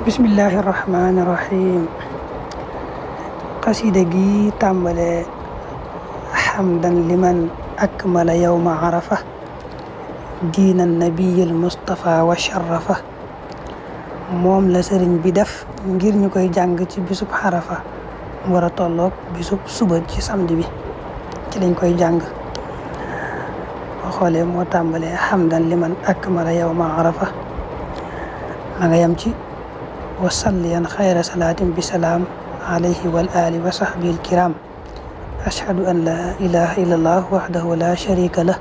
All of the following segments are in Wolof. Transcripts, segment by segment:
bismillahi rahmaani rahim. xasida gi tàmbale xamdan liman akmala yawma arafa diina nabiyil mustafa wa sharafa. moom la sëriñ bi def ngir ñu koy jàng ci bisub xarafa mu war a tolloog bisub suba ci samedi bi ci lañ koy jàng. boo xoolee moo tàmbalee xamdan liman akmala yawma arafa ma nga yam ci wasalliyan xayra salaatin bi salaam alayhi wal ali wa sahbihi alkiram. ashhadu an la ilaha illallah wahdahu la sharika lah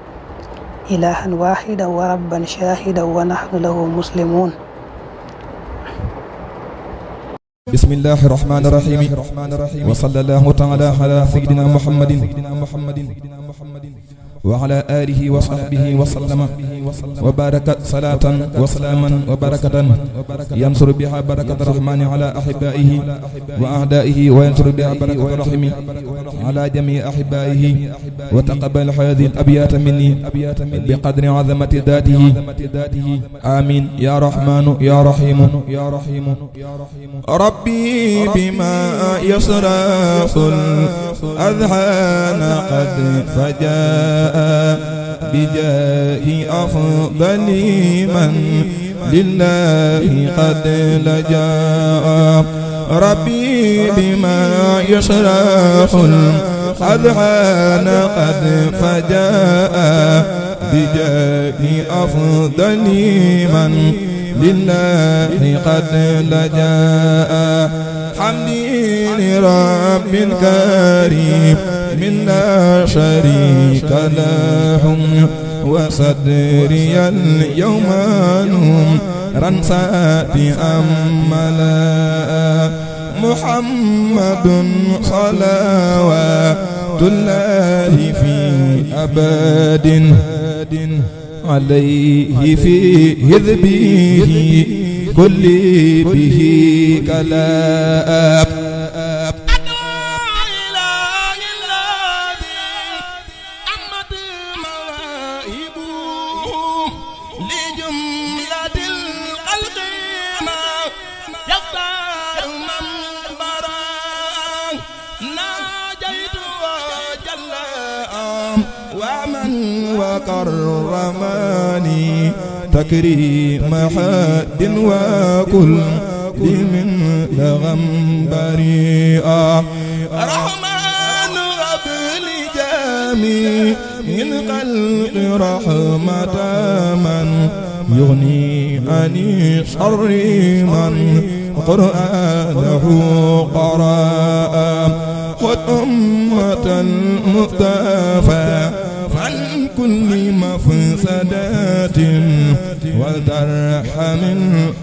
ilahan wahidan wa rabban shahidan wa nahnu lahu muslimun. bismillahi rahmani rahim wa sallallahu ta'ala ala sayyidina muhammadin wa ala alihi wa sahbihi wa sallama wa baraka salatan wa salaman wa barakatan yansuru biha barakat rahmani ala ahibaihi wa a'daihi wa yansuru biha barakat rahimi ala jami ahibaihi wa taqabbal hadhihi al-abyat minni biqadri 'azamati dhatihi amin ya rahmanu ya rahimu rabbi bima yasraful adhana qad fajaa bijaahi afdali man lillahi qad lajaa rabbi bima yashrahul adhana qad fajaa bijaahi afdali man lillahi qad lajaa hamdi li rabbil karim min la sharika lahu wa sadriya al-yawma nuran saati amala muhammadun salawatullahi fi abadin alayhi fi hizbihi kulli bihi kalab وكرمني تكريم حد وكل من لغم بريئا رحمن رب لجميع الخلق رحمة من يغني عن شر من قرآنه قراء خذ أمة المصطفى عن كل مفسدات وترحم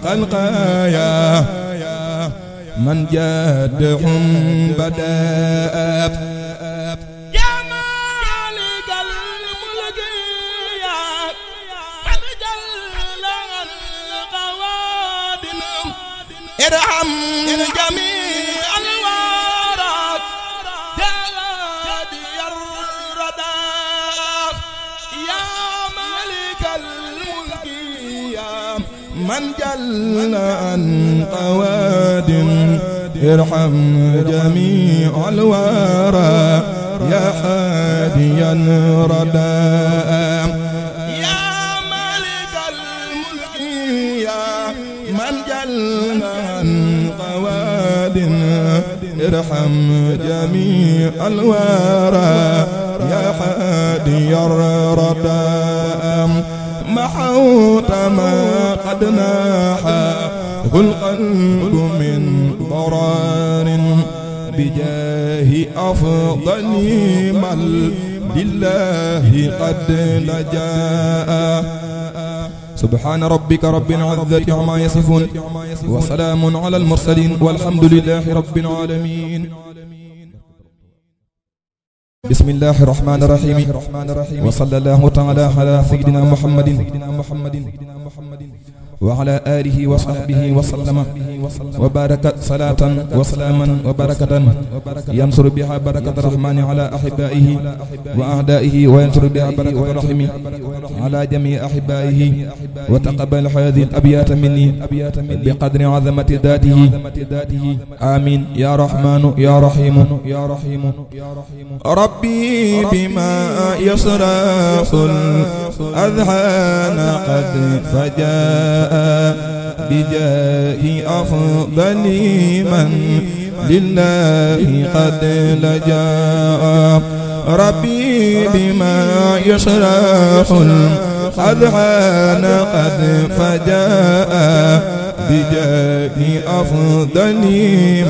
الخلقايا من جادهم بدأت يا مالك الملك يا من جل عن القوادم ارحم جميع الورى يا هادي الردى من جل عن قواد ارحم جميع الورى يا هاديا رداء يا مالك الملك يا من جل عن قواد ارحم جميع الورى يا هاديا رداء محوت ما قد ناحى القلب من ضرار بجاه أفضل من لله قد لجاء سبحان ربك رب العزة عما يصفون وسلام على المرسلين والحمد لله رب العالمين. بسم الله الرحمن الرحيم وصلى الله تعالى على سيدنا محمد وعلى آله وصحبه وسلم وبارك صلاة وسلاما وبركة ينصر بها بركة الرحمن على أحبائه وأعدائه وينصر بها بركة الرحم على جميع أحبائه وتقبل هذه الأبيات مني بقدر عظمة ذاته آمين يا رحمن يا رحيم ربي بما يصرف الأذهان قد فجاء بجاه أفضل من لله قد لجاء ربي بما يشرح الأذهان قد فجاء بجاه أفضل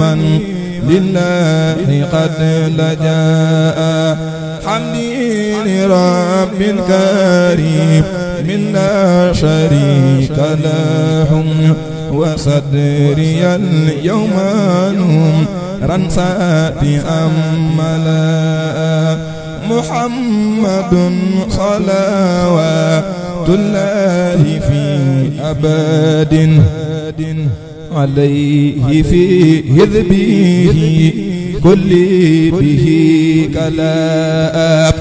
من لله قد لجاء حمدي لرب كريم من لا شريك له وصدري اليوم نورا ساتئا ملا محمد صلوات الله في أبد عليه في حزبه كل به كلام